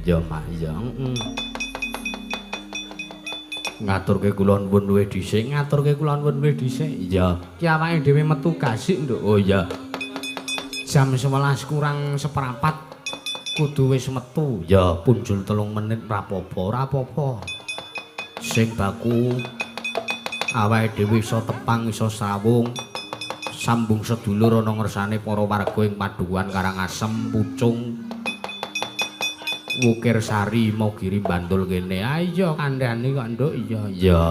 Ya, Mak, iya. Heeh. Ngaturke kula nuwun luwih dhisik, ngaturke kula nuwun luwih dhisik. Iya. Ki awake dhewe metu gasik, Nduk. Oh iya. Jam 11 kurang seperempat kudu wis metu. Ya, punjul 3 menit ora apa-apa, ora apa-apa. Sing baku awake dhewe iso tepang, iso srawung. Sambung sedulur ana ngersane para warga ing Padukuhan Karangasem, Pucung, Wukirsari, Imogiri, Bantul kene. Ah iya kandhane kok, Nduk. Iya. Iya,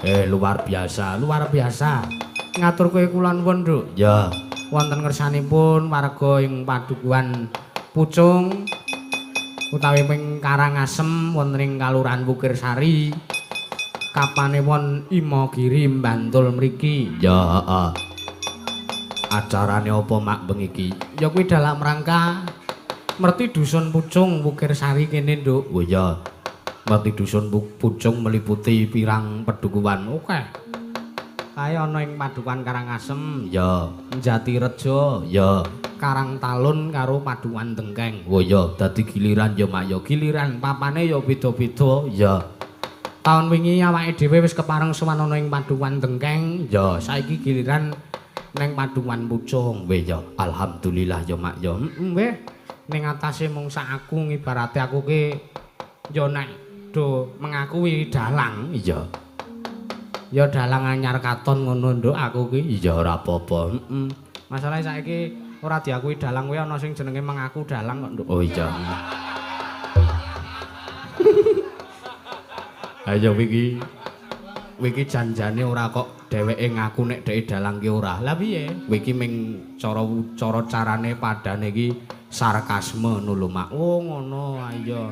heeh. Luar biasa, luar biasa. Ngaturke kula nuwun, Nduk. Ya. Wonten ngersanipun warga ing Padukuhan Pucung utawi ing Karangasem wonten ing Kalurahan Wukirsari. Kapanewon Imogiri Bantul mriki. Ya, heeh. Acarane apa, Mak, bengi iki? Ya kuwi dalam rangka merti dusun Pucung Wukirsari kene, Nduk. Oh iya. Merti dusun Pucung meliputi pirang pedukuhan. Oke. Kae ana ing Padukuhan Karangasem, ya. Jatirejo, ya. Karangtalun karo Padukuhan Dengkeng. Oh iya, dadi giliran ya, Mak, ya. Giliran papane ya beda-beda, ya. Taun wingi awake dhewe wis kepareng sowan ana ing Padukuhan Dengkeng, ya. Saiki giliran ning Padukuhan Pucung. Weh ya, alhamdulillah ya, Mak, ya. Heeh, weh. Ning atase mung sak aku ngibarate aku ki ya nek do mengakui dalang, iya. Ya dalang anyar katon ngono, Nduk, aku ki. Iya ora apa-apa. Heeh. Masalahe saiki ora diakui dalang kuwi ana sing jenenge mengaku dalang kok, Nduk. Oh iya. Ayo wingi wingi janjane ora kok dheweke ngaku nek dheke dalang ki ora. Lah piye? Wingi ming cara carane padane iki sarkasme ngono lho, Mak. Oh ngono, ayo.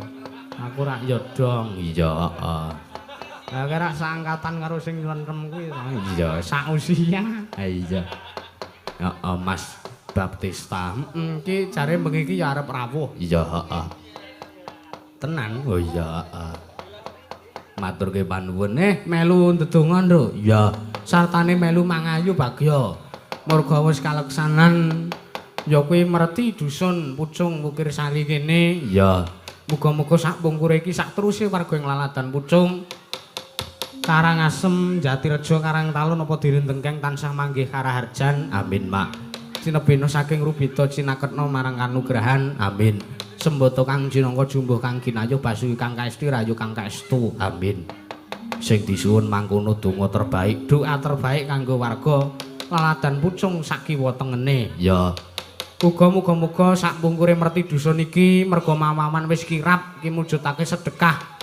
Aku rak ya dong. Iya, heeh. Lah kira saangkatan karo sing lentrem kuwi to. Iya, sak usia. Ha iya. Heeh, Mas Baptista. Heeh, iki jare bengi iki ya arep rawuh. Iya, heeh. Tenan. Oh iya, heeh. Maturke panuwun. Melu ndedonga, Nduk. Iya. Sartane melu mangayu bagya. Merga wis kaleksanan ya kuwi merti dusun Pucung Wukirsari kene. Iya. Muga-muga sak pungkure iki sak teruse warga ing Laladan Pucung, Karangasem, Jatirejo, Karangtalun apa dene Dengkeng tansah manggih karaharjan. Amin, Mak. Cinebena saking Rubita cinaketna marang kanugrahan. Amin. Sembata kang jinangka jumbuh kang ginayuh basuki kang kaesti rayu kang kaestu. Amin. Sing disuwun mangkono donga terbaik, doa terbaik kanggo warga Laladan Pucung sak kiwa tengene. Ya. Uga muga-muga sak pungkure merti dusun iki merga mamaman wis kirap iki mujudake sedekah.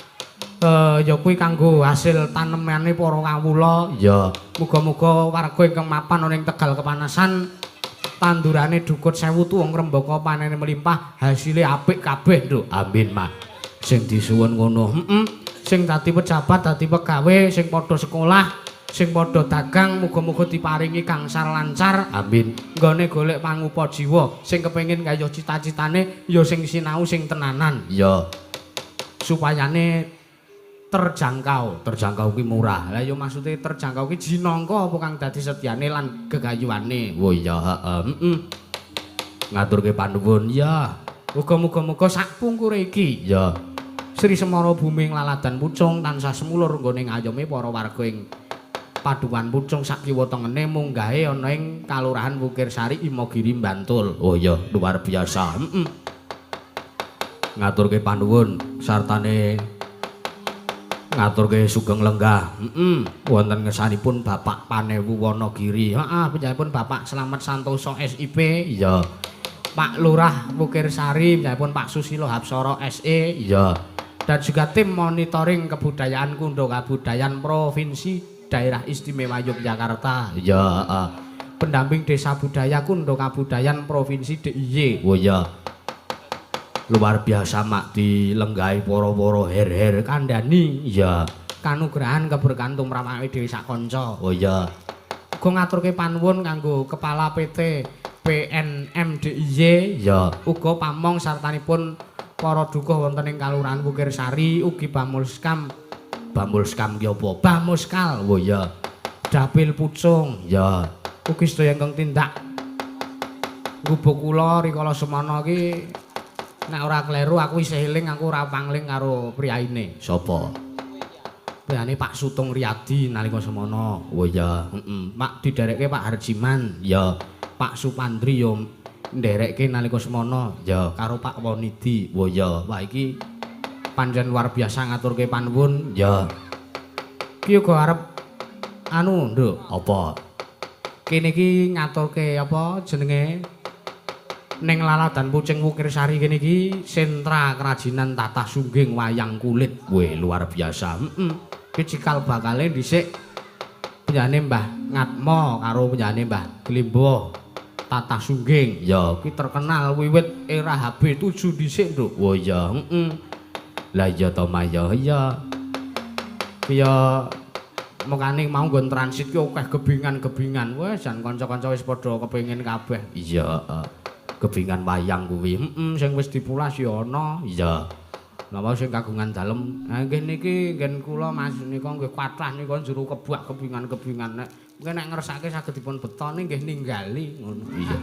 Ya kuwi kanggo hasil tanemane para kawula. Ya. Muga-muga warga ingkang mapan ana ing Tegal Kepanasan tandurane dukut sewu tuwung rembaka panene melimpah hasile apik kabeh, Nduk. Amin, Mak. Sing disuwun ngono. Heeh. Sing dadi pejabat, dadi pegawe, sing padha sekolah, sing padha dagang muga-muga diparingi gangsar lancar. Amin. Nggone golek pangupa jiwa, sing kepengin kaya cita-citane ya sing sinau sing tenanan. Ya. Supayane terjangkau. Terjangkau ki murah. Lah ya maksude terjangkau ki jinangka apa kang dadi setyane lan gegayuhane. Oh iya, heeh. Heeh. Ngaturke panuwun. Ya. Uga muga-muga sak pungkure iki ya Sri Semara Bumi ing Laladan Pucung tansah semulur nggone ngayome para warga ing Padukuhan Pucung sak kiwa tengene munggahe ana ing Kalurahan Wukirsari Imogiri Bantul. Oh iya, luar biasa. Heeh. Ngaturke panuwun sartane ngaturke sugeng lenggah. Heeh. Wonten ngersanipun Bapak Panewu Wanagiri. Heeh, panjenenganipun Bapak Slamet Santoso SIP. Iya. Pak Lurah Wukirsari, panjenenganipun Pak Susilo Hapsara SE. Iya. Dan juga tim monitoring kebudayaan Kundha Kabudayan Provinsi Daerah Istimewa Yogyakarta. Iya, heeh. Pendamping Desa Budaya Kundha Kabudayan Provinsi DIY. Oh iya. Luar biasa, Mak, dilenggahi para-para her-her kandhani. Iya. Kanugrahan keberkahan tumrap awake dhewe sak kanca. Oh iya. Uga ngaturke panuwun kanggo Kepala PT PNM DIY. Iya. Uga pamong sartanipun para dukuh wonten ing Kalurahan Wukirsari, ugi Bamulskam. Bamulskam ki apa? Bamuskal. Oh iya. Dapil Pucung. Iya. Ugi sedaya ingkang tindak ngubuk kula rikala semana iki Nek ora kleru aku isih eling aku ora pangling karo priyaine. Sapa? Priyane Pak Sutung Riyadi nalika semono. Oh iya, heeh. Pak diderekke Pak Harjiman, ya. Pak Supandri yo nderekke nalika semono, ya karo Pak Wonidi. Oh iya, wah iki pancen luar biasa ngaturke panuwun, ya. Ki uga arep anu, Nduk, apa? Kene iki ngaturke apa jenenge? Ning Laladan Pucing Wukirsari kene iki sentra kerajinan tatah sungging wayang kulit. Weh, luar biasa. Heeh. Ki cikal bakale dhisik penjane Mbah Ngatmo karo penjane Mbah Glimbo tatah sungging. Ya, ki terkenal wiwit era HB7 dhisik, Nduk. Oh iya, heeh. Lah iya to, Maya. Iya. Ki ya mekane mau nggon transit ki akeh gebingan-gebingan. Wes jan kanca-kanca wis padha kepengin kabeh. Iya, heeh. Gebingan wayang kuwi. Heeh, sing wis dipulas ya ana. Iya. Napa sing kagungan dalem? Ha nggih niki nggen kula Mas nika nggih kathah nika jero kebak gebingan-gebingan nek mungkin nek ngersake saged dipun betoni nggih ninggali ngono. Iya.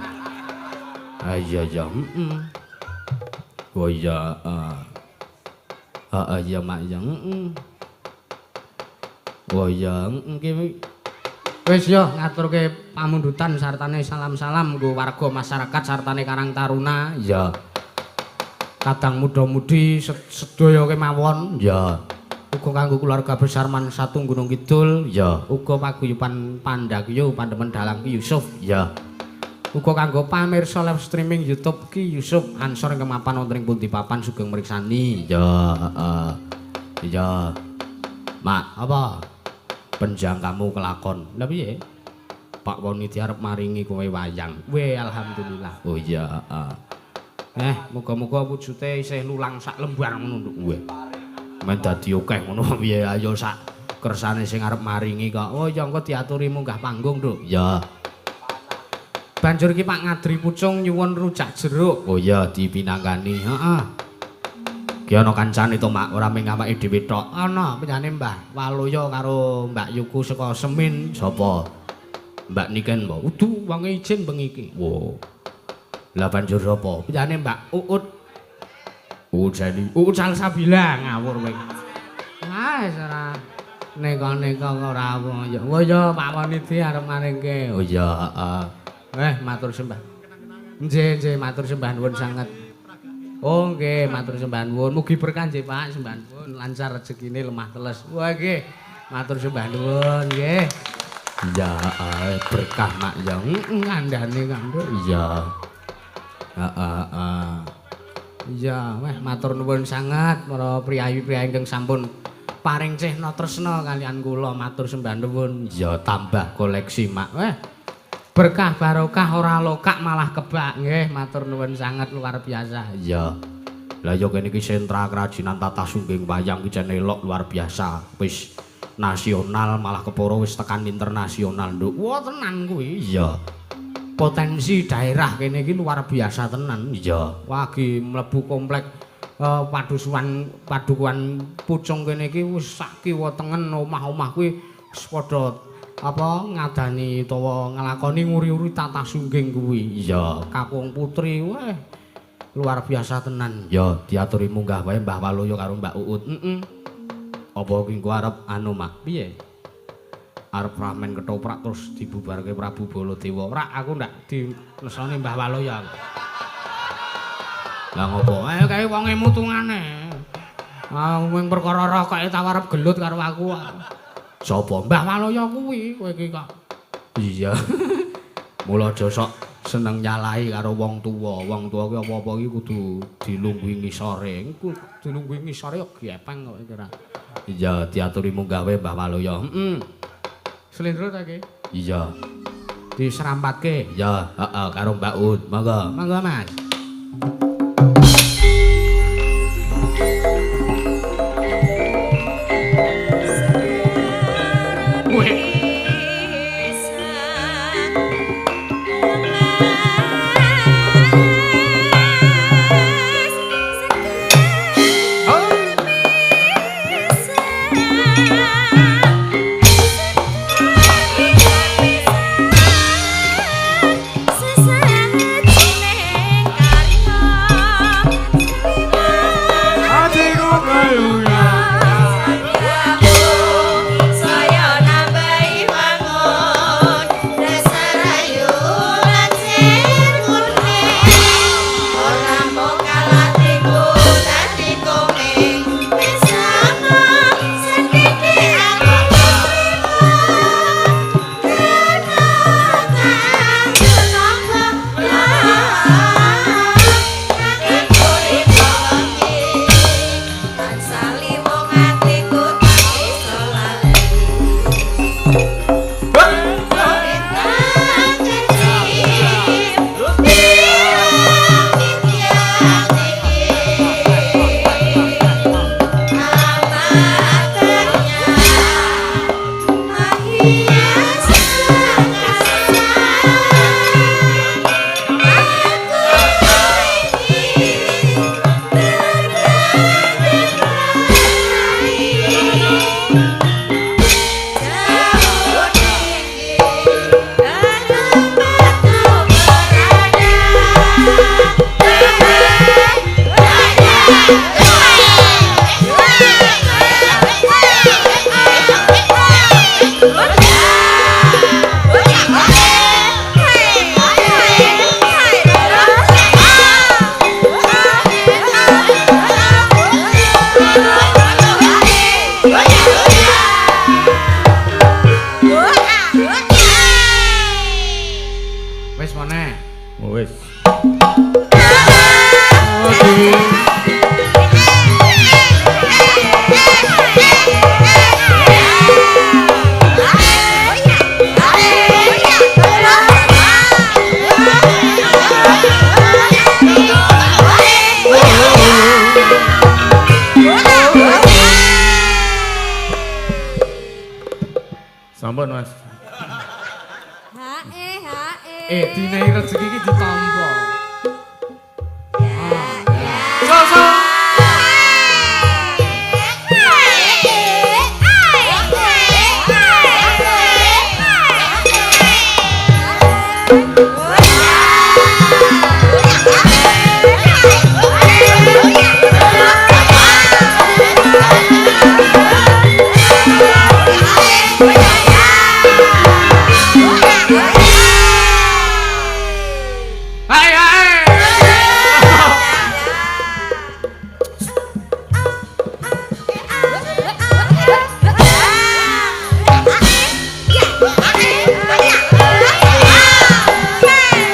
Ha iya iya, heeh. Oh iya, heeh. Heeh iya Mak iya, heeh. Oh iya, heeh. Wis yo ngaturke pamundutan sartane salam-salam nggo warga masyarakat sartane Karang Taruna. Iya. Kadang muda-mudi sedaya kemawon. Iya. Uga kanggo keluarga besar Man Satu Gunung Kidul. Iya. Uga paguyuban Pandakyo Pandemen Dalang Ki Yusuf. Iya. Uga kanggo pamirsa live streaming YouTube Ki Yusuf Ansor ingkang mapan wonten ing pundi papan sugeng mriksani. Iya, heeh. Iya. Mak, apa? Penjangkamu kelakon. Lah piye? Pak Wonidi arep maringi kowe wayang. Weh, alhamdulillah. Oh iya, heeh. Muga-muga wujute isih lulang sak lembar ngono, Nduk. Weh. Men dadi akeh ngono piye ayo sak kersane sing arep maringi kok. Oh iya engko diaturi munggah panggung, Nduk. Iya. Banjur iki Pak Ngadri Pucung nyuwun rujak jeruk. Oh iya dipinangkani. Heeh. Ki ana kancane to, Mak, ora mung awake dhewe tok. Ana penjane Mbah Waluya karo Mbak Yuku saka Semin. Sapa? Mbak Niken mbok. Udu wonge izin bengi iki. Wo. Lah banjur sapa? Penjane Mbak Uut. Uut Seni. Uut Salsabila ngawur kowe. Wah, wis ora neka-neka kok ora apa. Oh iya Pak Wonidi arep maringke. Oh iya, heeh. Matur sembah. Nggih, nggih, matur sembah nuwun sanget. Oh nggih, matur sembah nuwun. Mugi berkah nggih Pak, sembah nuwun lancar rezekine lemah teles. Wah nggih, matur sembah nuwun nggih. Iya, berkah Mak ya. Heeh, kandhane kandha. Iya. Heeh, heeh. Iya, weh matur nuwun sanget para priyayi-priyayi ingkang sampun paring cehna tresna kalian kula matur sembah nuwun. Iya, tambah koleksi Mak. Weh. Berkah barokah ora lokak malah kebak nggih matur nuwun sanget luar biasa. Iya. Lah ya kene iki sentra kerajinan tatah sungging wayang iki jan elok luar biasa. Wis nasional malah kepara wis tekan internasional, Nduk. Wah tenan kuwi. Iya. Potensi daerah kene iki luar biasa tenan. Iya. Wah gi mlebu komplek padusuhan padukuhan Pucung kene iki wis sak kiwa tengen omah-omah kuwi wis padha apa ngadani utawa nglakoni nguri-uri tatah sungging kuwi. Iya, kakung putri weh luar biasa tenan. Ya, diaturi munggah wae Mbah Waluya karo Mbak Uut. Heeh. Apa ki engko arep anu Mak? Piye? Arep ramen ketoprak terus dibubarke Prabu Baladewa. Ora, aku ndak dinesoni Mbah Waluya aku. Lah ngopo? Kae wonge mutungane. Ah, mung perkara rokoke tau arep gelut karo aku. Sapa? Mbah Waluya kuwi, kowe iki kok. Iya. Mula aja sok seneng nyalahi karo wong tuwa. Wong tuwa kuwi apa-apa iki kudu dilungguhi ngisore. Iku dilungguhi ngisore ya gepeng kok iki ora. Iya, diaturi munggah wae Mbah Waluya. Heeh. Slendro ta iki? Iya. Diserampatke? Iya, heeh karo Mbak Ut. Monggo. Monggo, Mas. Sesat jeneng Sampun, Mas. Hae hae. Dinehi rezeki iki ditampa. Ya. So. Hai hai.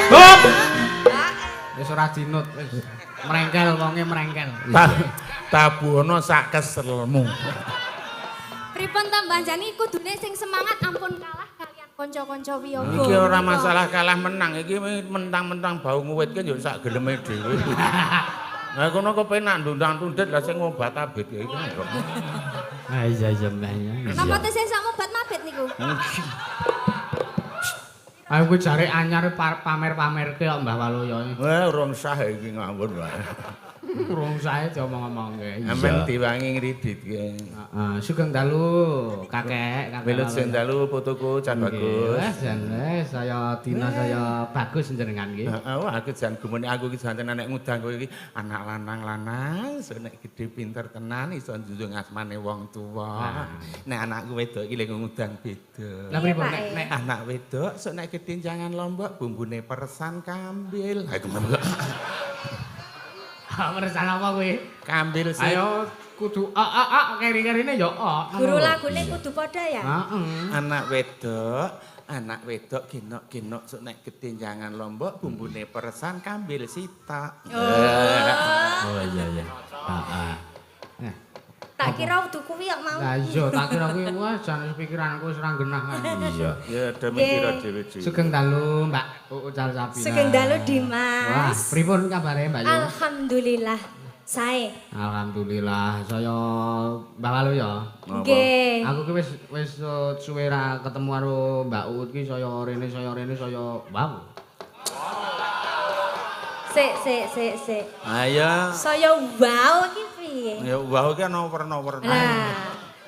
Hop. Wis ora dinut wis. Merengkel wonge merengkel. Tabuhana sak keselmu. Pripun to Mbah Jani kudune sing semangat ampun kalah kalian kanca-kanca wiyaga. Iki ora masalah kalah menang, iki mentang-mentang bau nguwit ki yo sak geleme dhewe. Lah kono kepenak ndundang tundhet lah sing ngobat abet ya iki. Ah iya iya Mbah. Napa tesih sak mobat mabit niku? Ayo kuwi jare anyar pamer-pamerke kok Mbah Waluyo. Wah, urung sah iki ngawur wae. Urung sae diomong-omongke. Amen diwangi ngriditke. Heeh, sugeng dalu kakek, kakek. Wilujeng dalu putuku Jan Bagus. Wah, jan saya dina saya bagus jenengan iki. Heeh, wah aku jan gumune aku iki jan nek ngundang kowe iki anak lanang-lanang, so nek gedhe pinter tenan iso njunjung asmane wong tuwa. Nek anakku wedok iki lek ngundang beda. Lah pripun nek anak wedok sok nek gedhe jangan lombok bumbune peresan kambil. Ha iku peresan apa kowe? Kambil sih. Ayo kudu a keri-kerine ya a. Guru lagune kudu padha ya? Heeh. Anak wedok genok-genok sok nek gedhe jangan lombok bumbune peresan kambil sitok. Oh iya iya. Heeh. Tak kira kudu kuwi kok mau. Lah iya, tak kira kuwi wah jan pikiranku wis ora genah kan. Iya. Ya demikira dhewe-dhewe. Sugeng dalu Mbak Uut Salsabila. Sugeng dalu Dimas. Wah, pripun kabare Mbak Yu? Alhamdulillah. Sae. Alhamdulillah saya Mbak Walu ya. Nggih. Aku ki wis suwe ra ketemu karo Mbak Uut ki saya rene saya wow. Sik sik. Ayo. Saya wow ki piye? Ya wow ki ana werna-werna. Lah,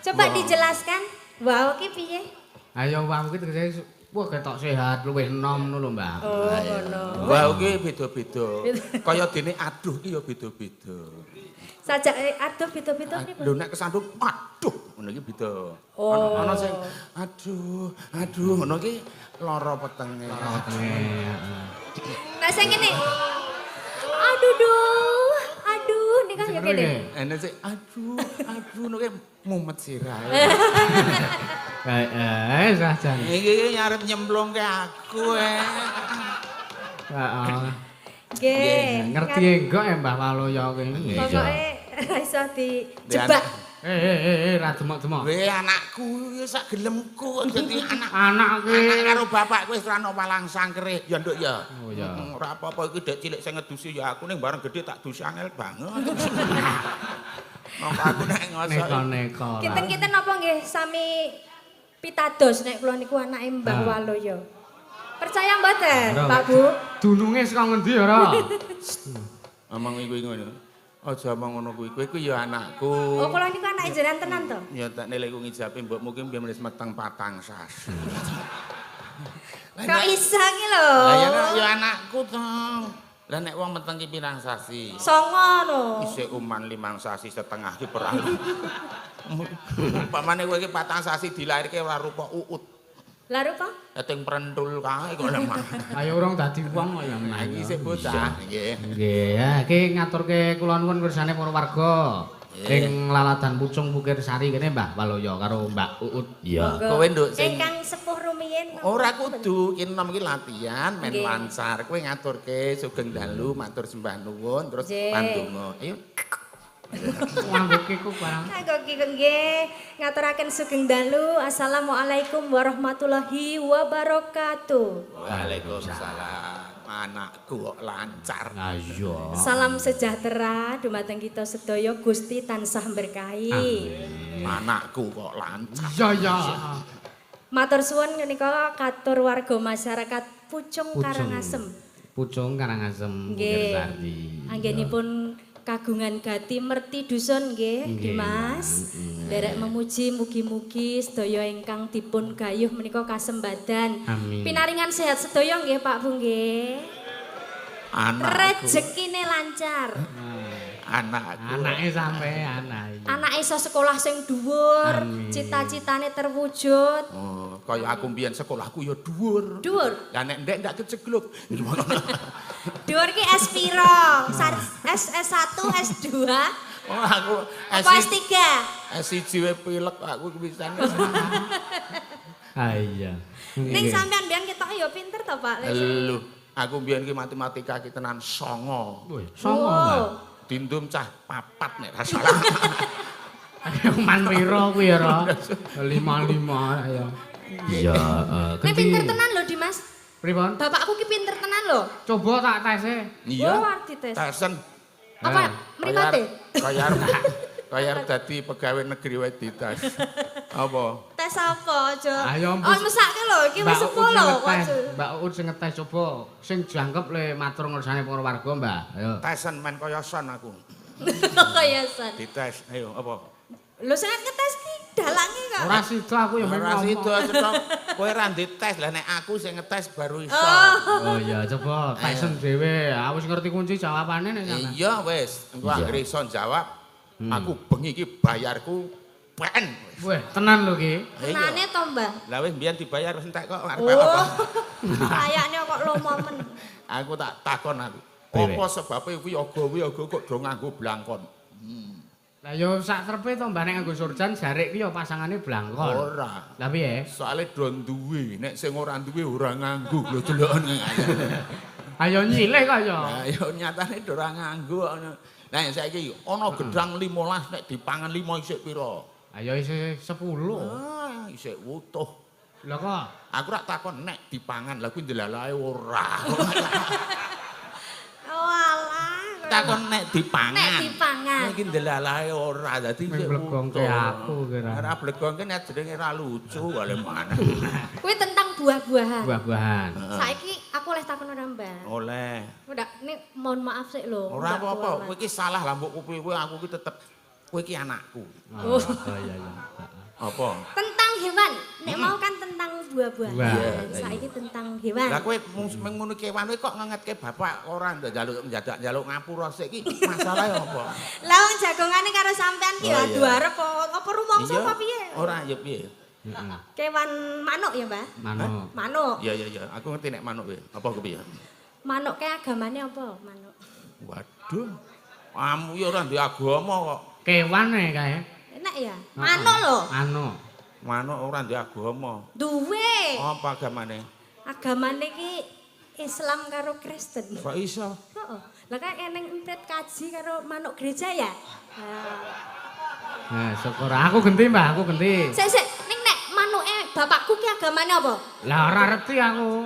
coba dijelaskan wow ki piye? Ayo wow ki tegese wah ketok sehat luwih enom ngono lho Mbak. Oh ngono. Wow ki beda-beda. Kaya dene aduh ki ya beda-beda. Sajak aduh beda-beda pripun? Lho nek kesandung aduh ngono iki beda. Oh. Ana sing aduh, aduh ngono ki lara wetenge. Lara wetenge, heeh. Nek sing ngene. Aduh duh, aduh nikah ya kene. Ene sing aduh, aduh ngono ki mumet sirahe. Sajan. Iki arep nyemplungke aku Heeh. Nggih. Ngerti enggak ya Mbah Waluyo kuwi? Pokoke ra iso dijebak. Ra demok-demok. Weh anakku ya sak gelemku dadi anak. Anak ki anak karo bapakku wis ora ono palang sangkere. Ya nduk ya. Oh ya. Ora apa-apa iki dek cilik sing ngedusi ya aku ning bareng gedhe tak dusi angel banget. Mongko aku nek ngosok. Neko-neko. Kinten-kinten napa nggih sami pitados nek kula niku anake Mbah Waluyo. Percaya mboten, Pak Bu? Dununge saka ngendi ora? Omong iku ngono. Aja omong ngono kuwi. Kowe kuwi ya anakku. Oh, kula niku anake jenengan tenan to? Ya tak nilai ku ngijape mbokmu ki mbiyen wis meteng patang sasi. Kok iso ki lho? Lah ya ya anakku to. Lah nek wong meteng ki pirang sasi? 9 lho. Isih uman 5 sasi setengah ki perang. Pamane kowe iki 4 sasi dilairke ora rupa uut. Lah rupa? Eting prentul kae kok lemah. Ayo urung dadi wong kok ya. Iki isih bocah nggih. Nggih, ya iki ngaturke kula nuwun kersane para warga. Ing Laladan Pucung Wukirsari kene Mbah Waluyo karo Mbak Uut. Iya. Kowe nduk sing ingkang sepuh rumiyin. Ora kudu ki enom iki latihan men lancar. Kowe ngaturke sugeng dalu matur sembah nuwun terus pandonga. Ayo. Nganggo kiku barang. Nganggo kiku nggih. Ngaturaken sugeng dalu. Assalamualaikum warahmatullahi wabarakatuh. Waalaikumsalam. Anakku kok lancar. Ah iya. Salam sejahtera dumateng kita sedaya, Gusti tansah berkahi. Anakku kok lancar. Iya ya. Matur suwun menika katur warga masyarakat Pucung Karangasem. Pucung Karangasem. Nggih. Anggenipun kagungan gati merti dusun nggih, Dimas. Nderek memuji mugi-mugi sedaya ingkang dipun gayuh menika kasembadan. Pinaringan sehat sedaya nggih Pak Bu nggih. Anakku. Rezekine lancar. Anakku. Anake sampean. Anake iso sekolah sing dhuwur, cita-citane terwujud. Oh, kaya aku mbiyen sekolahku ya dhuwur. Dhuwur. Lah nek ndek ndak kecegluk. Dhuwur ki S piro? S S1, S2. Oh, aku apa S3? S1 wae pilek aku pisan. Ah iya. Ning sampean mbiyen ketok ya pinter to, Pak. Lho, aku mbiyen ki matematika ki tenan 9. Wih, 9, Mbak. Dindum cah 4 nek ra salah. Ayo man piro kuwi ya, Ra? 55 ya. Iya, heeh. Nek pinter tenan lho, Dimas. Pripun? Bapakku ki pinter tenan lho. Coba tak tese. Iya. Oh, arep dites. Tesen. Apa mripate? Kaya arep dadi pegawai negeri wae dites. Apa? Tes apa aja? Ayo, Oh, mesake lho, iki wis sepuh lho kok aja. Mbak Uut sing ngetes coba sing jangkep le matur ngersane para warga, Mbak. Ayo. Tesen men kaya son aku. Kaya son. Dites, ayo apa? Lho sing ngetes ki dalange kok. Ora sida aku ya men Ora ngomong. sida cetha. Kowe ora dites, lah nek aku sing ngetes baru iso. Oh iya, coba tesen dhewe. Aku wis ngerti kunci jawabane nek sampean. Iya wis, engko anggere iso jawab. Aku bengi iki bayarku PN. Weh, tenan lho ki. Tenane to, Mbah? Lah wis mbiyen dibayar wis entek kok arep apa. Kayakne kok lomo men. Aku tak takon aku. Apa sebabe wiyaga-wiyaga kok do nganggo blangkon? Lah ya sak trepe to Mbah nek nganggo surjan jarik ki ya pasangane blangkon. Ora. Lah piye? Soale do duwe, nek sing ora duwe ora nganggo. Lho deloken. Ayo nyilih kok ya. Lah ya nyatane do ora nganggo. Nah saiki ana gedang 15 nek dipangan 5 isik pira? Ayo isih 10. Ah, isik wutuh. Lah kok aku rak takon nek dipangan, lha kuwi ndelalae ora. Oh alah. Takon nek dipangan. Nek dipangan. Iki ndelalae ora, dadi isik mblegongke aku kira. Ora blegongke nek jenenge ora lucu kale mana. Kuwi tentang buah-buahan. Buah-buahan. Saiki aku oleh takon ora, Mbak? Oleh. Udah, ini mohon maaf sik lho. Ora apa-apa, kowe iki salah lah mbok kowe aku iki tetep kowe iki anakku. Oh iya iya. Apa? Tentang hewan. Nek mau kan tentang buah-buahan. Saiki tentang hewan. Lah kowe mung ngono kewan kowe kok ngengetke bapak ora njaluk njaluk ngapura sik iki masalahe apa? Lah wong jagongane karo sampean ki adu arep apa rumangsa apa piye? Ora ya piye? Kewan manuk ya, Mbah? Manuk. Manuk. Iya iya iya, aku ngerti nek manuk kowe. Apa kepiye? Manuk ke agamane apa, manuk? Waduh. Kamu ya ora duwe agama kok. Kewan e kae. Enak ya? Manuk lho. Manuk. Manuk ora duwe agama. Duwe. Apa agamane? Agamane iki Islam karo Kristen. Kok iso? Heeh. Lah kan eneng emprit kaji karo manuk gereja ya? Nah, syukur. Aku genti, Mbah, aku genti. Sik sik, ning nek manuke bapakku ki agamane apa? Lah ora reti aku.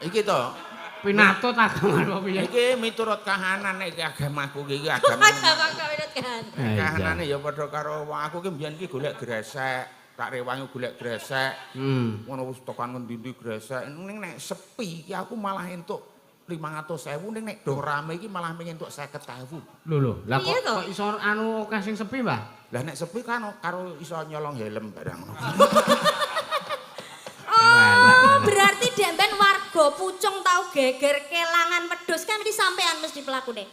Iki to. Pinatut agama apa piye? Iki miturut kahanan nek agamaku iki agama. Agamaku miturut kahanan. Kahanane ya padha karo wong aku ki mbiyen ki golek gresek, tak rewangi golek gresek. Ngono wis tekan ngendi-endi gresek. Ning nek sepi iki aku malah entuk 500.000, ning nek do rame iki malah mung entuk 50.000. Lho lho, lah kok iso anu akeh sing sepi, Mbah? Lah nek sepi kan karo iso nyolong helm barang. Oh, berarti demben warga Pucung tau geger kelangan wedhus kan mesti sampean mesti pelakune.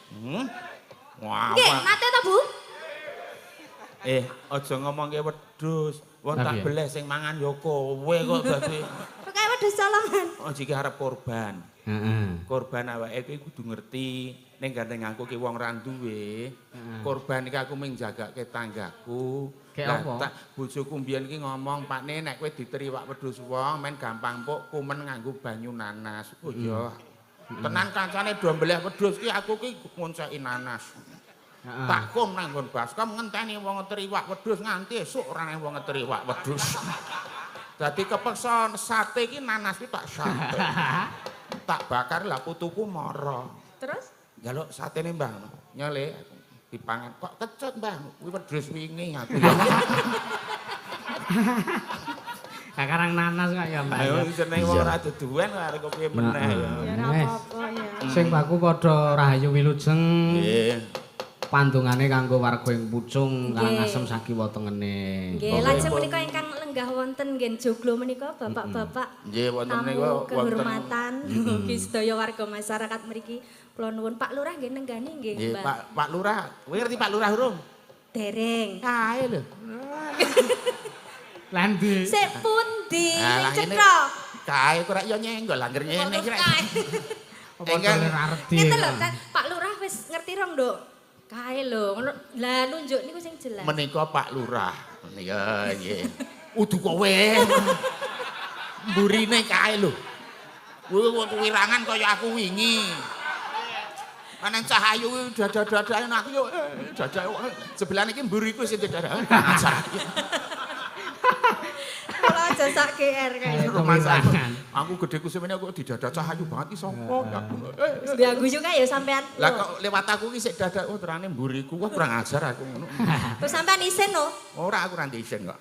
Wah. Nggih, nate to, Bu? Aja ngomongke wedhus. Wong tak beleh sing mangan ya kowe kok dadi. Pokoke wedhus colongan. Oh, iki arep korban. Heeh. Korban awake iki kudu ngerti ning gandeng aku ki wong ra duwe. Korban iki aku mung jagake tanggaku. Kayak apa? Tak bojoku mbiyen iki ngomong, "Pakne nek kowe diteriwak wedhus wong men gampang puk kumen nganggo banyu nanas." Oh iya. Tenan kancane do mbeleh wedhus ki aku ki ngonceki nanas. Tak kom nang nggon baskom ngenteni wong ngeteriwak wedhus nganti esuk ora nang wong ngeteriwak wedhus. Dadi kepeksa sate ki nanas ki tak sate. Tak bakar lah putuku mara. Terus? Njaluk satene Mbah. Nyole dipangan kok kecut Mbah. Kuwi wedhus wingi aku. Kakarang nanas kok ya, Mbak. Ayo jenenge wong ora duduwen arep kepiye meneh ya. Ya ora apa-apa ya. Sing baku padha rahayu wilujeng. Nggih. Pandungane kanggo warga ing Pucung, Karangasem sakiwa tengene. Nggih, lajeng menika ingkang lenggah wonten nggih joglo menika bapak-bapak. Nggih, wonten menika wonten kehormatan ugi sedaya warga masyarakat mriki. Kula nuwun Pak Lurah nggih nenggani nggih, Nggih, Mbak. Pak Lurah. Kowe ngerti Pak Lurah urung? Dereng. Kae lho. Lah ndi? Sik pundi? Lah, Sing ngene. cetha. Kae kok ora ya nyenggol angger ngene iki rek. Kae. Apa dolen arti? Ngeten lho, kan Pak Lurah wis ngerti rong, Nduk. Kae lho, ngono. Lah nunjuk niku sing jelas. Menika Pak Lurah. Menika nggih. Udu kowe. Mburine kae lho. Kuwi wirangan kaya aku wingi. Ana Cahayu kuwi dada-dada aku yo dada sebelah iki mburiku sing dada. Ajar. Kula aja sak GR kae. Kewirangan. Aku gedheku semene kok didada Cahayu banget iki sapa aku. Wis guyu kae ya sampean. Lah kok lewat aku ki sik dada oh terane mburiku wah kurang ajar aku ngono. Terus sampean isin no? Ora aku ora isin kok.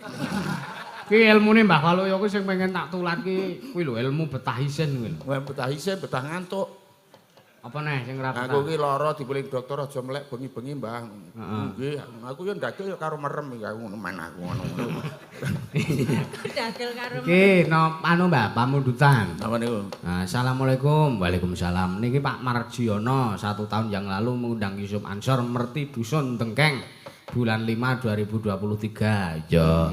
Ki ilmune Mbah Waluyo kuwi sing pengen tak tulat ki kuwi lho ilmu betah isin kuwi lho. Wah betah isin, betah ngantuk. Apa neh sing ora betah? Aku ki lara dipuling dokter aja melek bengi-bengi, Mbah. Nggih, aku yo ndagel yo karo merem iki aku ngono man aku ngono. Dagel karo Iki no anu Mbah pamundutan. Apa niku? Nah, Assalamualaikum. Waalaikumsalam. Niki Pak Marjiono 1 tahun yang lalu mengundang Yusuf Ansor Merti Dusun Tengkeng bulan 5 2023. Ya.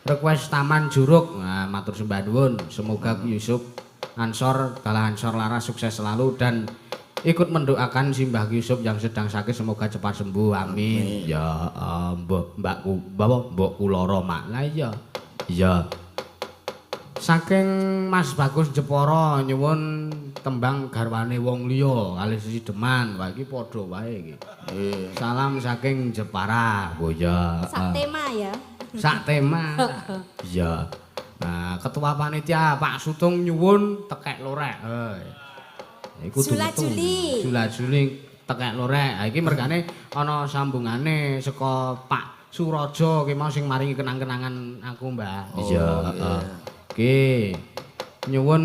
Request Taman Juruk. Nah, matur sembah nuwun. Semoga Yusuf Ansor Dalah Ansor Laras sukses selalu dan ikut mendoakan Simbah Yusuf yang sedang sakit semoga cepat sembuh. Amin. Ya, mbok mbakku, bapak mbok kula mak. Lah iya. Iya. Saking Mas Bagus Jepara nyuwun tembang garwane wong liya kalih sesideman. Wah iki padha wae iki. Nggih. Salam saking Jepara. Oh iya. Sak tema ya. Sak tema. Iya. Nah, ketua panitia Pak Sutung nyuwun tekek lorek. Hei. Iku Jula Juli. Jula Juli tekek lorek. Ha iki mergane ana sambungane saka Pak Suraja ki mau sing maringi kenang-kenangan aku, Mbah. Iya, heeh. Ki nyuwun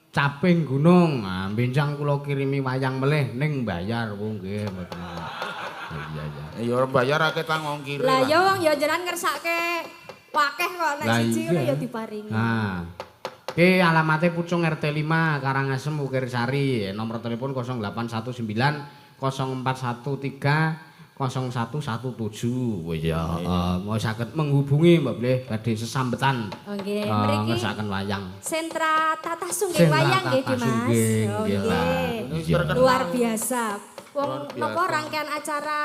caping gunung. Nah, benjang kula kirimi wayang melih ning bayar. Oh nggih mboten. Iya iya. Ya ora bayar akeh tang ongkire. Lah ya wong ya jenengan ngersake wakeh kok nek siji ngono ya diparingi. Nah. Ki alamate Pucung RT 5 Karangasem Wukirsari. Nomor telepon 0819 0413 0117. Oh iya, mau saged menghubungi Mbak Bleh badhe sesambetan. Oh nggih, mriki ngersakaken wayang. Sentra Tatah Sungging wayang nggih Dimas. Oh nggih. Luar biasa. Wong napa rangkaian acara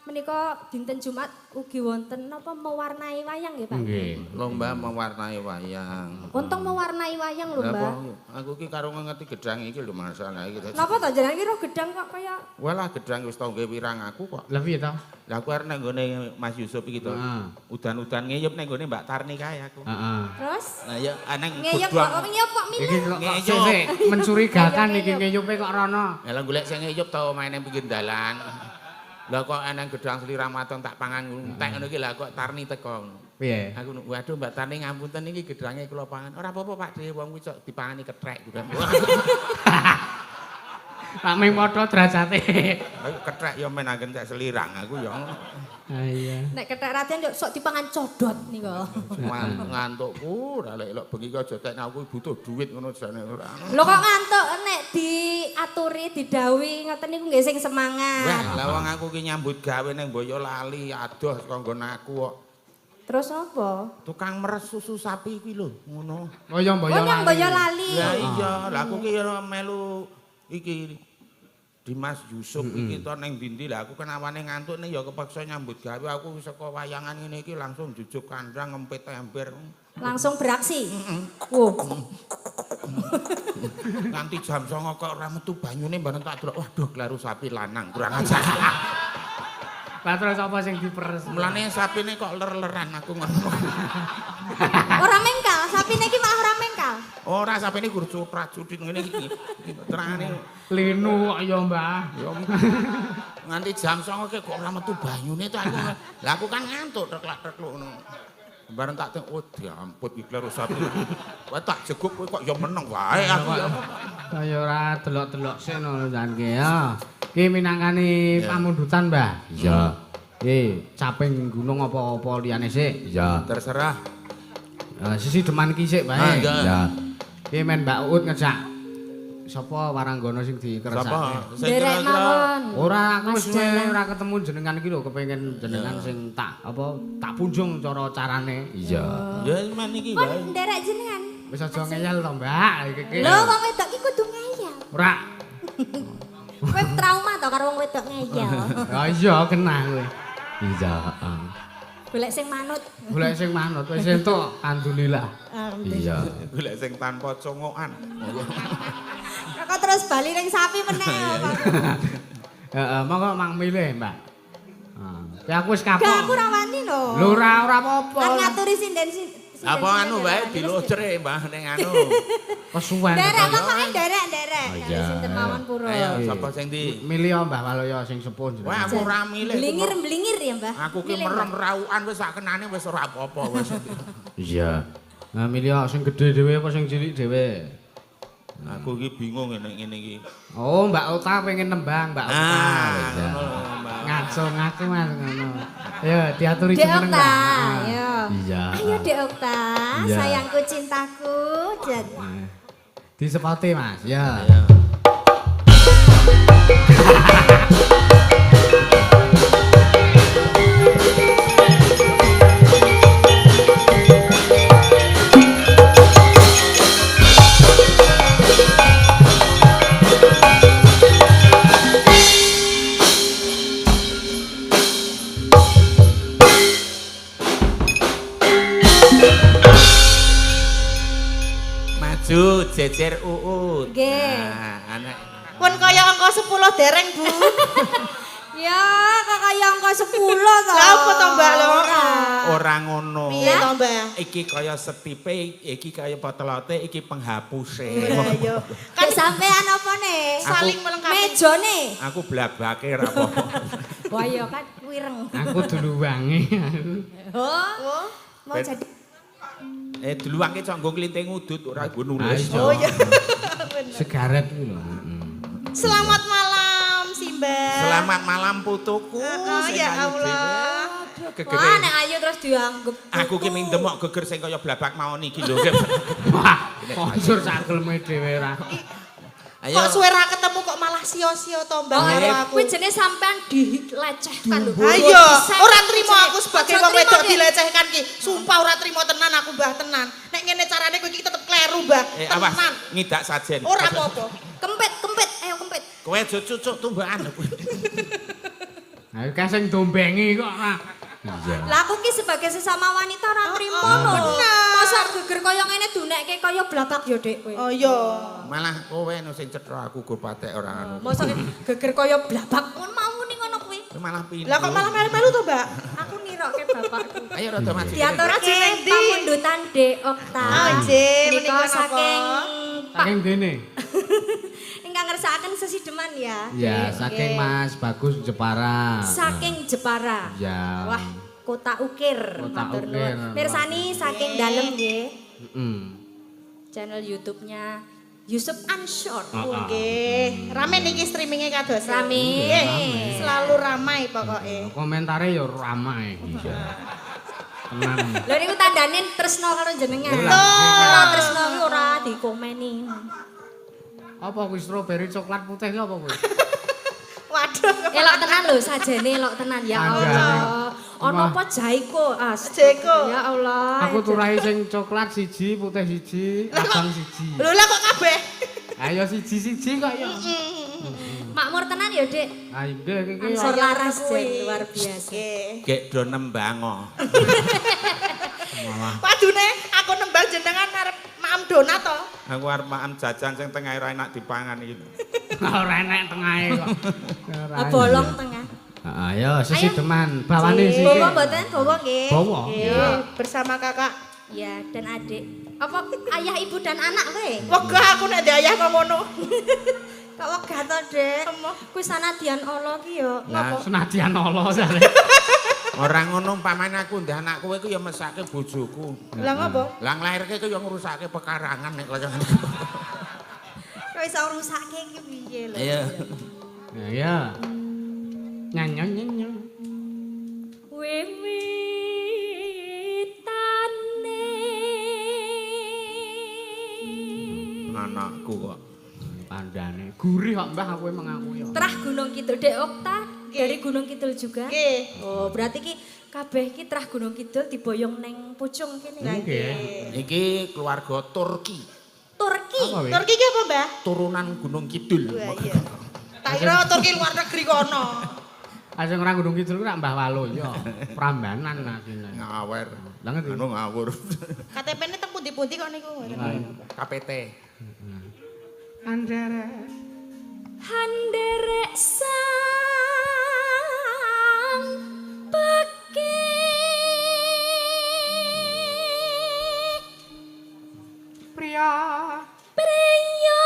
menika dinten Jumat ugi wonten napa mewarnai wayang nggih Pak? Nggih. Lomba mewarnai wayang. Untung mewarnai wayang lho, Mbak. Aku ki karo ngerti gedang iki lho masalah iki. Napa to jenengan ki roh gedang kok kaya Walah gedang wis tau nggawe wirang aku kok. Lah piye to? Lah aku arep nang nggone Mas Yusuf iki to. Udan-udan ngeyep nang nggone Mbak Tarni kae aku. Heeh. Terus? Lah ya aneng ngeyep kok ngeyep kok milih. Iki kok mencurigakan iki ngeyupe kok rono. Lah golek sing ngeyep to main nang pinggir dalan. Lah kok anang gedang sliramu maton tak pangan entek ngono iki lah kok Tarni teko ngono. Piye? Aku waduh Mbak Tarni ngapunten iki gedange kula pangan. Ora apa-apa Pak De, wong kuwi cok dipangani kethek gitu. Pak ming padha derajate. Aku kethek ya men anggen cek selirang aku ya. Ha iya. Nek kethek Raden yo sok dipangan codot niku. Ngantukku ora lek bengi ki aja tek aku butuh duit ngono jane ora. Lho kok ngantuk nek diaturi didhawuhi ngoten niku nggih sing semangat. Wah, lah wong aku ki nyambut gawe ning Boyolali adoh saka nggon aku kok. Terus apa? Tukang meres susu sapi kuwi lho, ngono. Oh ya Boyolali. Oh yang Boyolali. Lah iya, lah aku ki melu iki Dimas Yusuf iki to ning ndi-ndi lah aku kan awane ngantuk ning ya kepaksa nyambut gawe aku saka wayangan ngene iki langsung jujuk kandang ngempit ember. Langsung beraksi. Wow. Nganti jam 09.00 kok ora metu banyune bareng tak delok waduh kleru sapi lanang kurang ajar. Lah terus apa sing diperes? Mulane sapine kok ler-leran aku ngono. Ora mengkal, sapine iki malah ora mengkal. Ora sapine gur cutrat-cutit ngene iki. Terangane linu kok ya, Mbah. Ya nganti jam 09.00 kok ora metu banyune to aku. Lah aku kan ngantuk teklak-tekluk ngono. Bareng tak tengok, oh diamput iki kleru sapi. Kowe tak jeguk kowe kok ya meneng wae aku ya. Kaya ora delok-delok sik ngono janke ya. Ki minangkani pamundutan, Mbah. Iya. Caping gunung apa-apa liyane sik? Iya. Terserah. Sisi deman ki sik bae. Iya. Ki men Mbak Uut ngejak sapa waranggana sing dikersake? Nderek mawon. Ora, aku wis ora ketemu jenengan iki lho, kepengin jenengan sing tak apa tak punjung cara carane. Iya. Ya men iki wae. Pun nderek jenengan. Wis aja ngeyel to, Mbak. Iki. Lho wong wedok iki kudu ngeyel. Ora. Kowe trauma to karo wong wedok ngeyel. Ha iya kena kowe. Iya, heeh. Golek sing manut. Golek sing manut wis entuk alhamdulillah. Iya. Golek sing tanpa congokan. Kok terus bali ning sapi meneh apa? Heeh, monggo mang milih, Mbak. Heeh. Aku wis kapok. Gak aku ora wani lho. Lho ora apa-apa. Kan ngaturi sinden Apa anu wae dilocre Mbah ning anu. Kesuwen. Nderek pokoke nderek-nderek. Kali sinten mawon pura. Ayo sapa sing di? Milih Mbah Waloyo sing sepuh jenengan. Wah aku ora milih. Blingir-blingir ya, Mbah. Aku ki merem raukan wis sak kenane wis ora apa-apa wis. Iya. Nah milih sing gedhe dhewe apa sing cilik dhewe? Aku ki bingung nek ngene iki. Oh, Mbak Ota pengen nembang, Mbak Ota. Ngono lho, Mbak. Ngaco-ngaco Mas ngono. Ayo diaturi Dek jeneng, Okta, Mbak. ayo. Iya. Ayo Dek Okta, sayangku cintaku. Jan. Disepoti, Mas. Ya. Ayo. Maju jejer uut. Nggih. Nah, anak Pun kaya angka 10 dereng, Bu. Ya, kok kaya angka 10 to. Lah apa to, Mbak lho? Ora ngono. Piye to, Mbak? Iki kaya setipe, iki kaya potelote, iki penghapuse. Lah iya. Kan sampean apa ne? Saling melengkapi. Mejone. Aku blabake ra apa-apa. Wah iya kan wireng. Aku duluwange. Oh. Mau jadi Duluwange cok nggo nglinting udut ora nggo nulis. Oh iya. Segaret kuwi lho. Selamat malam, Simba. Selamat malam putuku. Oh ya Allah. Gegere. Wah, nek ayu terus dianggep. Aku ki ming demok geger sing kaya blabak mawon iki lho. Wah, konsur sak geleme dhewe ra. Ayo. Kok suwe ra ketemu kok malah sio-sio to, Mbak karo aku. Kuwi jenenge sampean dilecehkan lho. Ayo, ora trimo aku sebagai wong wedok dilecehkan ki. Sumpah ora trimo tenan aku, Mbah, tenan. Nek ngene carane kowe iki tetep kleru, Mbah. Awas, Tenan. ngidak sajen. Ora apa-apa. Kempit, kempit, ayo kempit. Kowe aja cucuk tumbakan. Ayo kae sing dombengi kok ora. Iya. Lah aku ki sebagai sesama wanita ora trimo lho. Masa geger kaya ngene dunekke kaya blabak ya, Dik kowe. Oh iya. Malah kowe no sing cetha aku go patek ora anu. Masa geger kaya blabak ngono mau ning ngono kuwi. Malah pindho. Lah kok malah melu-melu to, Mbak? Aku nirokke bapakku. Ayo rada maju. Diaturake pamundutan Dek Okta. Oh, nggih, menika menika saking Pak Saking dene. ingkang ngersakaken sesideman ya. Ya, saking Mas Bagus Jepara. Saking Jepara. Ya. Wah, Kota Ukir. Kota Matur Ukir. nuwun. Mirsani saking dalem nggih. Heeh. Channel YouTube-nya Yusuf Anshor. Nggih. Rame niki streamingnya kados. Rame. Nggih. Selalu ramai pokoke. Komentare ya ramai. Iya. Tenang. Lha niku tandane tresno karo jenengan. Betul. Ora tresno kuwi ora dikomeni. Apa kuwi stroberi coklat putih ki apa kuwi? Waduh. Elok tenan lho sajane elok tenan ya Allah. Ono apa jaiko? Jaiko. Ya Allah. Aku turahi sing coklat siji, putih siji, abang siji. Lho lah kok kabeh? Ayo siji-siji kok ya. Makmur tenan ya, Dik. Ah nggih iki. Ansor laras jen luar biasa. Nggih. Gek do nembango. Padune aku nembang jenengan arep maem donat to. Aku arep maem jajan sing tengahe ora enak dipangan iki. Ora enak tengahe kok. Bolong tengah. Heeh, ayo sesideman, bawane sithik. Bawa mboten? Bawa nggih. Bawa. Nggih, bersama kakak. Ya, dan adik. Apa ayah, ibu dan anak kowe? Wegah aku nek ndek ayah kok ngono. Kok wegah to, Dek? Kuwi sanadyan ala ki ya. Lah senadyan ala jare. Ora ngono umpamane aku ndek anak kowe iku ya mesake bojoku. Lah ngopo? Lah nglairke ku ya ngrusake pekarangan nek kaya ngene. Kok iso ngrusake iki piye lho? Iya. Ya. Nyanyo nyanyo. Wiwitane anakku kok. Pandane gurih kok Mbah aku emang aku ya. Trah Gunung Kidul Dek Okta dari Gunung Kidul juga. Nggih. Oh, berarti ki kabeh ki trah Gunung Kidul diboyong neng Pucung kene. Nggih. Iki keluarga Turki. Turki. Turki ki apa, Mbah? Turunan Gunung Kidul. Wah, iya. Tak kira Turki luar negeri kono. Asing ora Gunung Kidul ku rak Mbah Waluyo. Prambanan asline. Ngawer. Lah ngerti. Anu ngawur. KTP-ne teng pundi-pundi kok niku. KPT. Andere. Handerek sang peke. Pria. Pria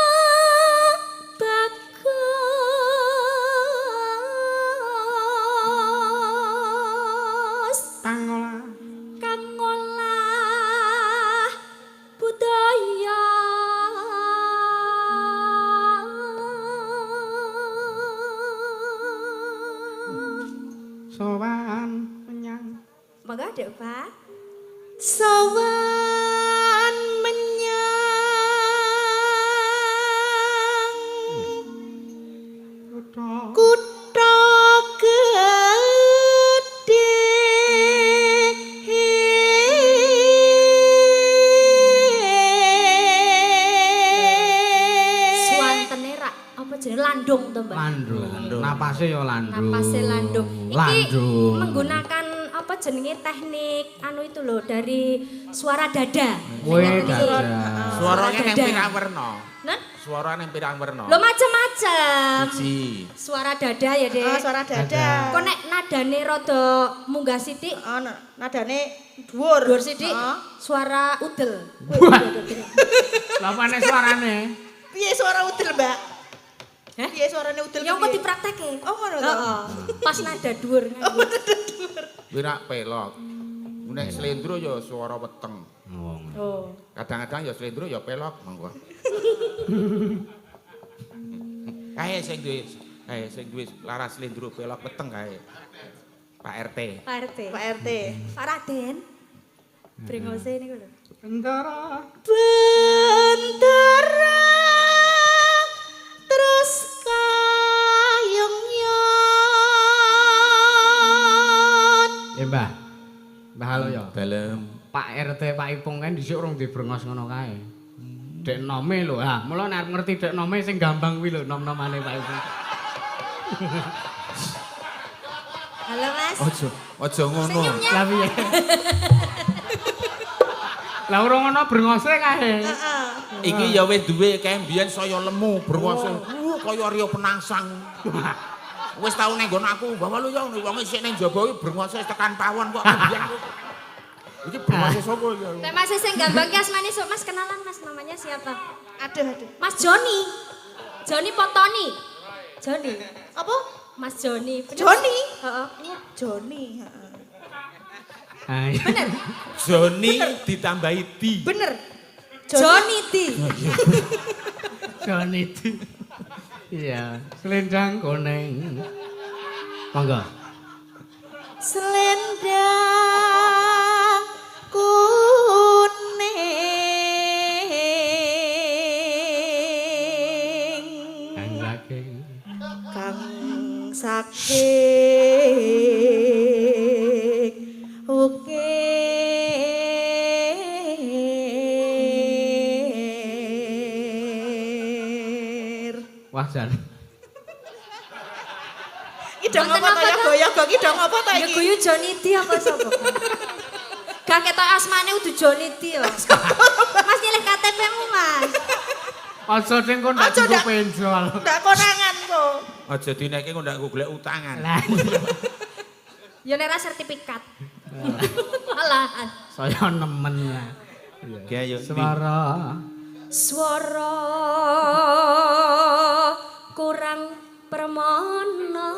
bagus. Kang ngolah. Kang ngolah budaya. Sowan menyang. Monggo Dek Pak. Sowan menyang Kutha. Kutha gedhe. Suwantene rak apa jenenge landung to, Mbak? Landung. Napase ya landung. Napase landung. Iki Landung. menggunakan apa jenenge teknik anu itu loh dari suara dada. Kowe dada. Suarane nang dada. pirang werna? Nah, Suarane nang pirang werna? lo macem-macem. Siji. Suara dada ya, Dek. Oh, suara dada. Kok nek nadane rada munggah sithik, Oh, nadane dhuwur. dhuwur sithik, Heeh. suara udel. Wah. Lah pane suarane? Piye suara udel, Mbak? Hah? Piye suarane udel? Ya engko piye? dipraktekke. Oh, ngono to. Heeh. Pas nada dhuwur nganggo. Kuwi rak pelok. Nek slendro ya suara weteng. Wong. Oh. Kadang-kadang ya slendro ya pelok monggo. Kae sing duwe, kae sing duwe laras slendro pelok weteng kae. Pak RT. Pak RT. Pak RT. Pak Raden. Brengose niku lho. Bentara. Bentara terus kayung nyon. Mbah. Mbah halo ya. Dalem. Pak RT Pak Ipung kan dhisik urung dibrengos ngono kae. Dek nome lho. Ha, mula nek arep ngerti dek nome sing gampang kuwi lho nom-nomane Pak Ipung. Halo Mas. Aja, aja ngono. Senyumnya. Lah piye? Lah urung ana brengose kae. Heeh. Iki ya wis duwe kae mbiyen saya lemu brengose. Kaya Rio Penangsang. Wis tau ning nggon aku, bawa lu ya wong isih ning jaba iki brengose tekan pawon kok mbiyen. Iki brengose sapa iki? Nek Mas sing gambang ki asmane sok Mas kenalan Mas namanya siapa? Aduh, aduh. Mas Joni. Joni Potoni. Joni. Apa? Mas Joni. Bener? Joni? Heeh. Oh, Joni, heeh. Ayo. Bener. Joni ditambahi di. Bener. Joni Di. Joni di. Iya, selendang kuning. Monggo. Selendang kuning. Kang saking Kang saking ukir. Wah, jan. Iki dong apa to ya goyo iki dong apa to Ya iki? guyu Joni Di apa sapa? Gak ketok asmane udu Joni Di yo. Mas nyilih KTP-mu, Mas. Aja sing kon ndak Aja cukup ndak- penjol. Ndak konangan kok. Aja dineke kok ndak golek utangan. Lah, Ya nek ra sertifikat. Malahan. saya nemen lah. Ki ayo. Suara Swara kurang permana.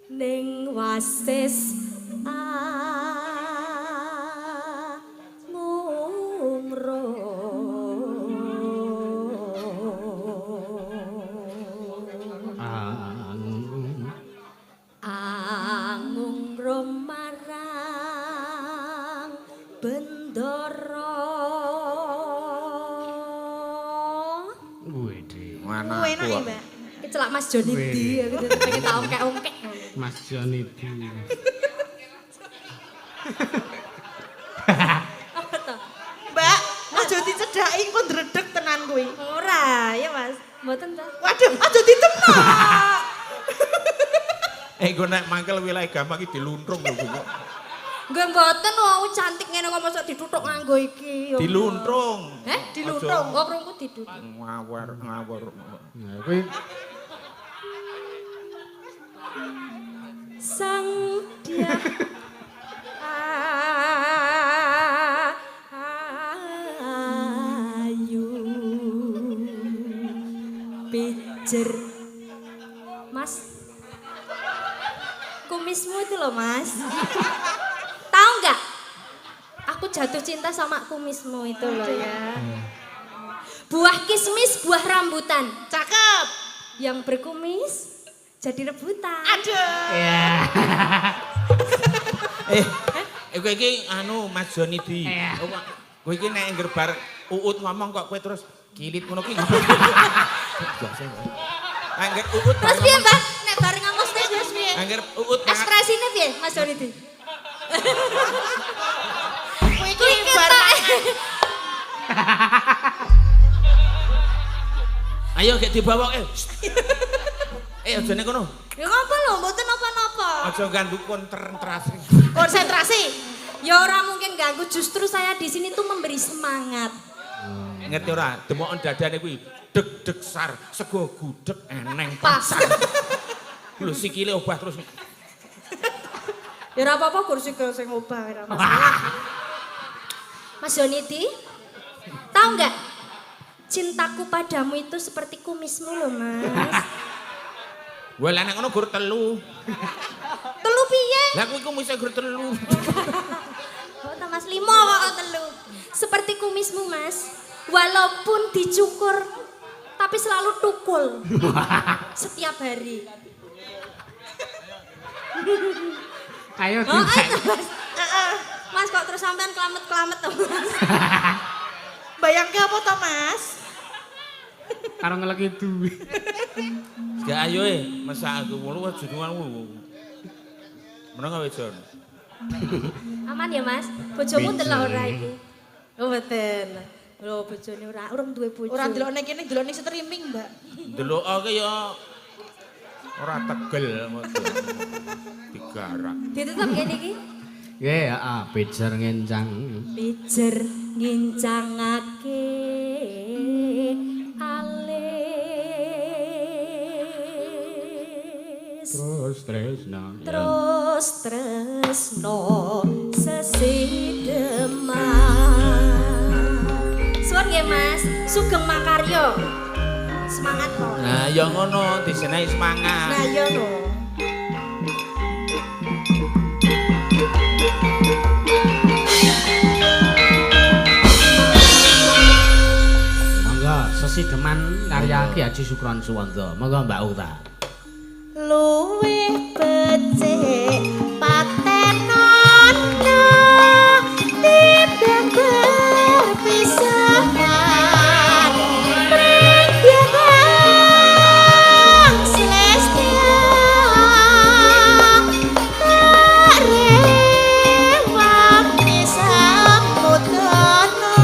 Ning wasis angungro. Angungro marang bendara. Wede. Enak Enak ya, Mbak. Iki celak Mas Joni di aku pengen tak ongkek-ongkek. Mas Joni di. Apa to? Mbak, aja dicedhaki engko ndredeg tenan kuwi. Ora, ya Mas. Mboten ta? Waduh, aja ditemok. Eh, gue nek mangkel wilayah gampang iki diluntrung lho kok. Nggih mboten wong cantik ngene kok mosok dituthuk nganggo iki. Ya. Diluntrung. Heh, diluntrung. Oh, krungu dituthuk. Ngawur, ngawur. Nah, kuwi Sang dia ayu pijer. Mas, kumismu itu loh Mas. Tahu nggak? Aku jatuh cinta sama kumismu itu loh ya. Buah kismis, buah rambutan. Cakep. Yang berkumis jadi rebutan. Aduh. Ya. Kowe iki anu Mas Joni di. Kowe iki nek angger bar Uut ngomong kok kowe terus kilit ngono ki. Angger Uut Terus piye, Mbak? Nek bareng ngomong terus piye? Angger Uut Ekspresine piye, Mas Joni di? Kowe iki bar Ayo gek dibawa aja ning kono. Ya ngapa lho, mboten napa-napa. Aja ganggu konsentrasi. Konsentrasi. Ya ora mungkin ganggu, justru saya di sini tuh memberi semangat. Ngerti ora? Demoken dadane kuwi deg-deg sar, sego gudeg eneng Pas. pasar. Lho sikile obah terus. Ya ora apa-apa kursi sing obah ora masalah. Mas Yoniti, tahu nggak? Cintaku padamu itu seperti kumismu loh, Mas. Wah, lah nek ngono gur telu. Telu piye? Lah kuwi kumise gur telu. Kok ta Mas limo kok telu. Seperti kumismu, Mas. Walaupun dicukur tapi selalu tukul. Setiap hari. Ayo Oh, tidak. ayo, Mas. Mas kok terus sampean kelamet-kelamet to, Mas? Bayangke apa to, Mas? Karo ngeleki duwe. Ya ayo masak aku ngono wis jenengan. Meneng ae, Jon. Aman ya, Mas? Bojomu ndelok ora iki? Oh, mboten. Lho, bojone ora urung duwe bojo. Ora ndelok ning kene, ndelok ning streaming, Mbak. Ndelok ki ya ora tegel ngono. Digarak. Ditutup ngene iki. Nggih, heeh, pijer ngencang. Pijer ngincangake alis. Terus tresno. Terus tresno sesideman. Suwun nggih Mas, sugeng makarya. Semangat kok. Nah, ya ngono, disenai semangat. Nah, iya no. Monggo sesideman karya Ki Haji Sukron Suwanda. Monggo Mbak Uta. Luwih becik patenono timbang berpisahan pring kang selestia tak rewang samudana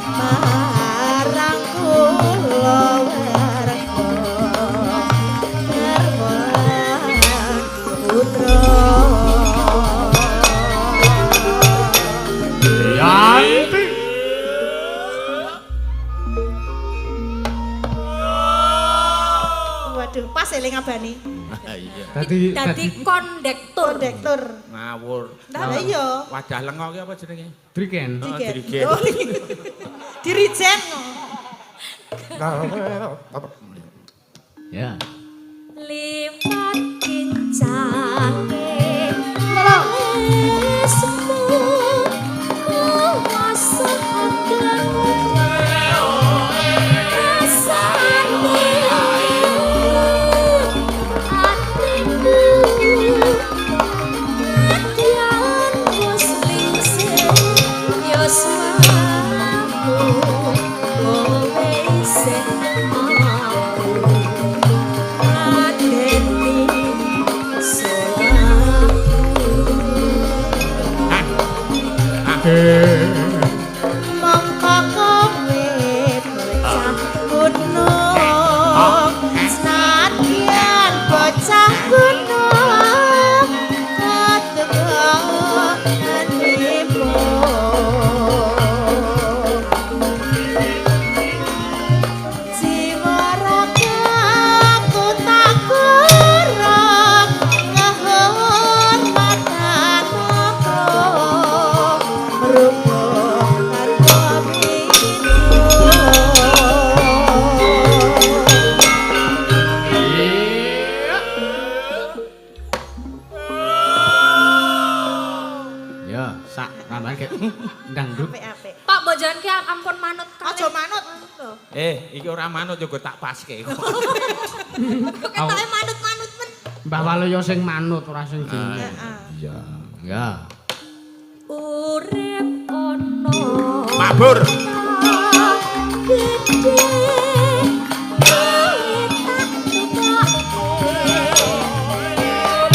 marang kula warga putra. Yanti. Waduh, pas eling abane. Iya. Dadi Dadi kondektur. Kondektur. Ngawur. Lah iya. Wadah lengo ki apa jenenge? Driken. Oh, Dirigen. dirigen. Oh, Dirijen. Ya. Liwat kincang Tambahan kayak dangdut. Apik-apik. Pak mbok jangan ki ampun manut kalih. Aja manut. Iki ora manut yo tak paske. Kok ketoke manut-manut men. Mbah Waluyo sing manut ora sing di. Iya. Ya. Urip ana Mabur. Gedhe tak tukake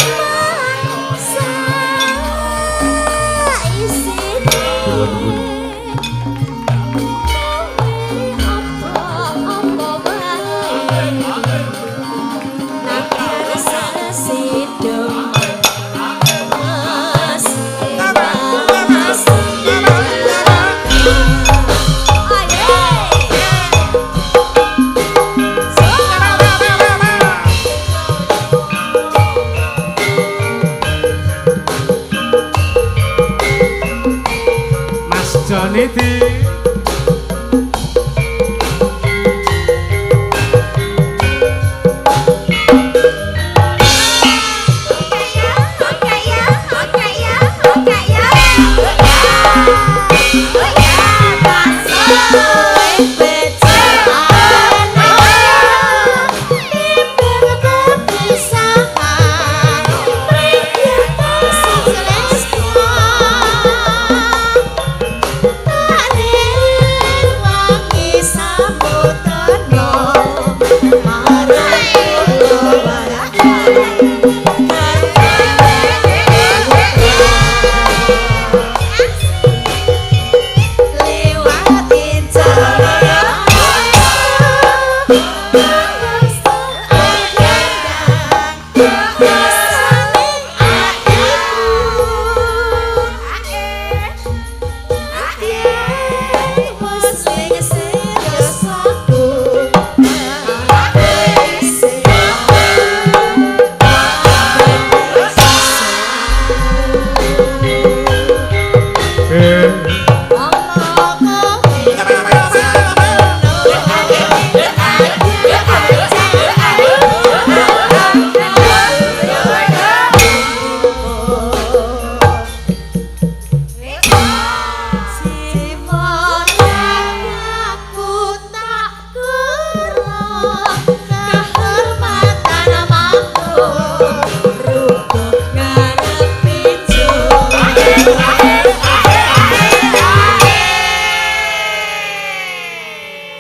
omah saisine apa-apa wae nang sesido Mas Joni di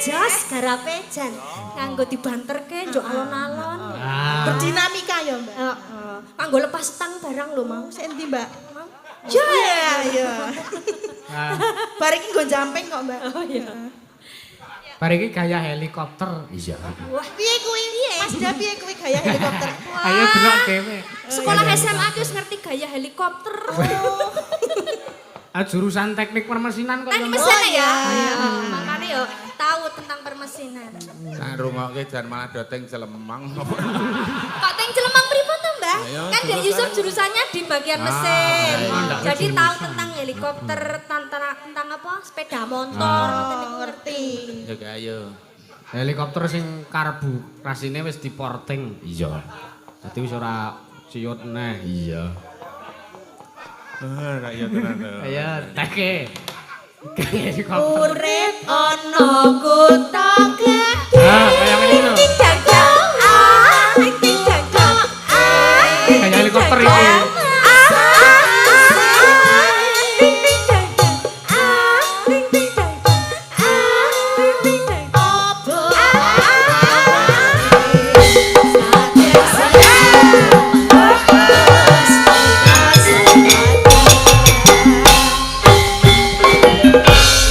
Jos garape jan nganggo dibanterke njuk alon-alon. Berdinamika ya, Mbak. Heeh. Nganggo lepas stang barang lho mau. Sik endi, Mbak? Ya. Iya. Bar iki nggo jamping kok, Mbak. Oh iya. Bar iki gaya helikopter. Iya. Wah, Piye kuwi? Mas Da piye kuwi gaya helikopter? Ayo delok dhewe. Sekolah SMA ki wis ngerti gaya helikopter. Ah, jurusan teknik permesinan kok. Teknik ya, Mbak? mesin ya. Makanya yo tahu tentang permesinan. Sang rungokke jan malah do teng Celemang. Kok teng Celemang pripun to, Mbah? Ayo, Kan Dek Yusuf jurusannya di bagian mesin. Iya. Jadi tahu tentang helikopter, tentang apa? Sepeda motor, ngoten niku ngerti. Ya ayo. Helikopter sing karbu rasine wis diporting. Iya. Dadi wis ora ciut neh. Iya. Ah, iya tenan. Ayo teke. Helikopter. Urip ana kutha gedhe. Ah, kaya ngene lho. Ting dang dang, ah, ting dang dang, ah. Kaya helikopter iki.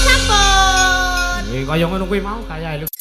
Sampun. Kaya ngono kuwi mau kaya helikopter.